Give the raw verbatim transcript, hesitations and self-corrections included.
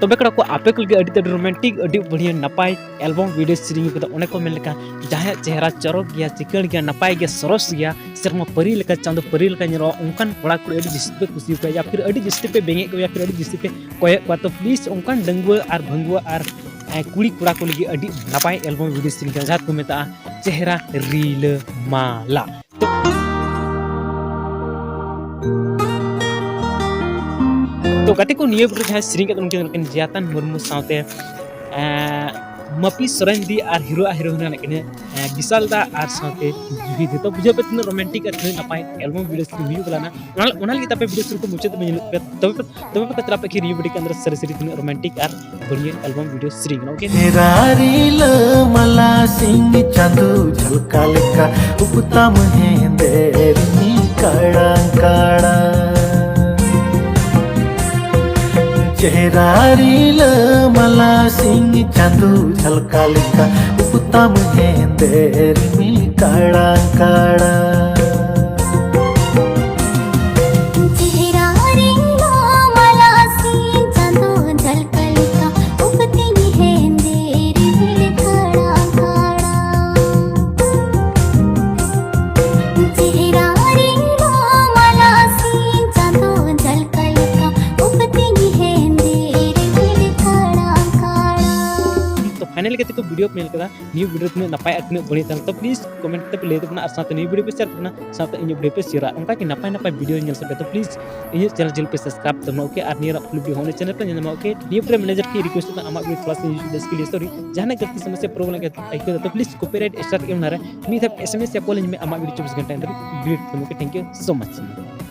ᱛᱚᱵᱮ ᱠᱚᱲᱟ ᱠᱚ, ᱟᱯᱮ ᱠᱚ ᱞᱟᱹᱜᱤᱫ ᱟᱹᱰᱤ ᱛᱮᱫ romantic, ᱟᱹᱰᱤ ᱵᱟᱹᱲᱤᱭᱟᱹ ᱱᱟᱯᱟᱭ album video ᱥᱮᱨᱮᱧ ᱠᱟᱫᱟ᱾ ᱚᱱᱮ ᱠᱚ ᱢᱮᱱ ᱞᱮᱠᱟ, ᱡᱟᱦᱟᱸᱭᱟᱜ ᱪᱮᱦᱨᱟ ᱪᱚᱨᱚᱠ ᱜᱮᱭᱟ, ᱪᱤᱠᱟᱹᱲ ᱜᱮᱭᱟ, ᱱᱟᱯᱟᱭ ᱜᱮᱭᱟ, ᱥᱚᱨᱚᱥ ᱜᱮᱭᱟ, ᱥᱮᱨᱢᱟ ᱯᱟᱹᱨᱤ ᱞᱮᱠᱟ, ᱪᱟᱸᱫᱚ ᱯᱟᱹᱨᱤ ᱞᱮᱠᱟ ᱧᱮᱞᱚᱜᱼᱟ, ᱚᱱᱠᱟᱱ ᱠᱚᱲᱟ ᱠᱩᱲᱤ ᱟᱹᱰᱤ ᱡᱟᱹᱥᱛᱤ ᱯᱮ ᱠᱩᱥᱤ ᱟᱠᱚᱣᱟ, ᱭᱟ ᱯᱷᱤᱨ ᱟᱹᱰᱤ ᱡᱟᱹᱥᱛᱤ ᱯᱮ ᱵᱮᱸᱜᱮᱫ ᱠᱚᱣᱟ, ᱭᱟ ᱯᱷᱤᱨ ᱟᱹᱰᱤ ᱡᱟᱹᱥᱛᱤ ᱯᱮ ᱠᱚᱭᱚᱜ ᱠᱚᱣᱟ, ᱛᱚ please ᱚᱱᱠᱟᱱ ᱰᱟᱺᱜᱩᱣᱟᱹ ᱟᱨ ᱵᱷᱟᱺᱜᱩᱣᱟᱹ ᱟᱨ, ᱮ, ᱠᱩᱲᱤ ᱠᱚᱲᱟ ᱠᱚ ᱞᱟᱹᱜᱤᱫ ᱟᱹᱰᱤ ᱱᱟᱯᱟᱭ album video ᱥᱮᱨᱮᱧ ᱠᱟᱱᱟ, ᱡᱟᱦᱟᱸ ᱫᱚᱠᱚ ᱢᱮᱛᱟᱜᱼᱟ ᱪᱮᱦᱨᱟ ᱨᱤᱞᱟᱹᱢᱟᱞᱟ᱾ ᱛᱚ, ᱛᱚ ᱜᱟᱛᱮ ᱠᱚ, ᱱᱤᱭᱟᱹ video ᱡᱟᱦᱟᱸᱭ ᱥᱮᱨᱮᱧ ᱠᱟᱫᱟ, ᱩᱱᱠᱤᱱ ᱫᱚ ᱠᱤᱱ ᱡᱤᱭᱟᱛᱟᱱ ᱢᱩᱨᱢᱩ ᱥᱟᱶᱛᱮ, ᱮ, ᱢᱟᱹᱯᱤ ᱥᱚᱨᱮᱱ ᱫᱤ ᱟᱨ hero ᱟᱨ heroine ᱠᱟᱱᱟ ᱠᱤᱱ, ᱮ, ᱵᱤᱥᱟᱞ ᱫᱟ ᱟᱨ ᱥᱟᱶᱛᱮ ᱡᱩᱦᱤ ᱫᱤ᱾ ᱛᱚ ᱵᱩᱡᱷᱟᱹᱣ ᱯᱮ ᱛᱤᱱᱟᱹᱜ romantic ᱟᱨ ᱛᱤᱱᱟᱹᱜ ᱱᱟᱯᱟᱭ album video ᱥᱮᱨᱮᱧ ᱦᱩᱭᱩᱜ ᱠᱟᱱᱟ᱾ ᱚᱱᱟ, ᱚᱱᱟ ᱞᱟᱹᱜᱤᱫ ᱟᱯᱮ video ᱥᱩᱨ ᱠᱚ ᱢᱩᱪᱟᱹᱫ ᱫᱷᱟᱹᱵᱤᱡ ᱧᱮᱞ ᱯᱮ, ᱛᱚᱵᱮ ᱯᱮ, ᱛᱚᱵᱮ ᱯᱮ ᱪᱟᱞᱟᱜ ᱯᱮ ᱠᱤ ᱱᱤᱭᱟᱹ video ᱠᱮ ᱟᱱᱫᱟᱨ ᱥᱟᱹᱨᱤ ᱥᱟᱹᱨᱤ ᱛᱤᱱᱟᱹᱜ romantic ᱟᱨ ᱵᱟᱹᱲᱤᱭᱟᱹ album video ᱥᱮᱨᱮᱧ ᱠᱟᱱᱟ, okay? ᱪᱮᱦᱨᱟ ᱨᱤᱞᱟᱹᱢᱟᱞᱟ ᱥᱤᱧ ᱪᱟᱸᱫᱚ ᱡᱷᱟᱞᱠᱟ ᱞᱮᱠᱟ, ᱩᱯ ᱛᱟᱢ ᱦᱮᱸᱫᱮ ᱨᱤᱢᱤᱞ ᱠᱟᱲᱟᱝ ᱠᱟᱲᱟᱝ᱾ ᱪᱮᱦᱨᱟ ᱨᱤᱞᱟᱹᱢᱟᱞᱟ ᱥᱤᱧ ᱪᱟᱸᱫᱚ ᱡᱷᱟᱞᱠᱟ ᱞᱮᱠᱟ, ᱩᱯ ᱛᱟᱢ ᱦᱮᱸᱫᱮ ᱨᱤᱢᱤᱞ ᱠᱟᱲᱟᱝ ᱠᱟᱲᱟᱝ᱾ ᱪᱮᱦᱨᱟ ᱨᱤᱞᱟᱹᱢᱟᱞᱟ ᱥᱤᱧ ᱪᱟᱸᱫᱚ ᱡᱷᱟᱞᱠᱟ ᱞᱮᱠᱟ, ᱩᱯ ᱛᱤᱧ ᱦᱮᱸᱫᱮ ᱨᱤᱢᱤᱞ ᱠᱟᱲᱟᱝ ᱠᱟᱲᱟᱝ᱾ ᱪᱮᱦᱨᱟ ᱨᱤᱞᱟᱹᱢᱟᱞᱟ ᱥᱤᱧ ᱪᱟᱸᱫᱚ ᱡᱷᱟᱞᱠᱟ ᱞᱮᱠᱟ, ᱩᱯ ᱛᱤᱧ ᱦᱮᱸᱫᱮ ᱨᱤᱢᱤᱞ ᱠᱟᱲᱟᱝ ᱠᱟᱲᱟᱝ᱾ ᱛᱚ finally ᱜᱟᱛᱮ ᱠᱚ, video ᱯᱮ ᱧᱮᱞ ᱠᱮᱫᱟ, ᱱᱤᱭᱟᱹ video ᱛᱤᱱᱟᱹᱜ ᱱᱟᱯᱟᱭ ᱟᱨ ᱛᱤᱱᱟᱹᱜ ᱵᱟᱹᱲᱤᱡ ᱛᱟᱦᱮᱸ ᱞᱮᱱᱟ, ᱛᱚ please comment ᱛᱮᱯᱮ ᱞᱟᱹᱭ ᱛᱟᱵᱚᱱᱟ ᱟᱨ ᱥᱟᱶᱛᱮ ᱱᱤᱭᱟᱹ video ᱯᱮ share ᱛᱟᱵᱚᱱᱟ, ᱥᱟᱶᱛᱮ ᱤᱧᱟᱹᱜ video ᱯᱮ share ᱟ᱾ ᱚᱱᱠᱟ ᱜᱮ ᱱᱟᱯᱟᱭ ᱱᱟᱯᱟᱭ video ᱧᱮᱞ ᱥᱟᱱᱟ ᱯᱮ, ᱛᱚ please ᱤᱧᱟᱹᱜ channel ᱡᱩᱫᱤ ᱯᱮ subscribe ᱛᱟᱵᱚᱱᱟ, okay? ᱟᱨ ᱱᱤᱭᱟᱹ full video ᱦᱚᱸ ᱚᱱᱟ channel ᱯᱮ ᱧᱮᱞ ᱧᱟᱢᱟ, okay? ᱱᱤᱭᱟᱹ ᱯᱚᱨᱮ manager ᱠᱤ request ᱛᱟᱵᱚᱱᱟ, ᱟᱢᱟᱜ video ᱛᱷᱚᱲᱟ ᱥᱟ use ᱫᱮᱥ ᱠᱮ ᱞᱤᱭᱮ, sorry, ᱡᱟᱦᱟᱱᱟᱜ ᱜᱟᱹᱞᱛᱤ ᱥᱚᱢᱚᱥᱥᱟ problem ᱟᱹᱭᱠᱟᱹᱣ ᱫᱟ, ᱛᱚ please copyright strike ᱮᱢ ᱱᱟᱨᱮ, ᱢᱤᱫ ᱫᱷᱟᱣ S M S ᱭᱟ call ᱤᱧ ᱢᱮ, ᱟᱢᱟᱜ video ᱪᱚᱵᱵᱤᱥ ᱜᱷᱚᱱᱴᱟ ᱟᱱᱫᱟᱨ delete ᱠᱟᱛᱟᱢ, okay? Thank you so much.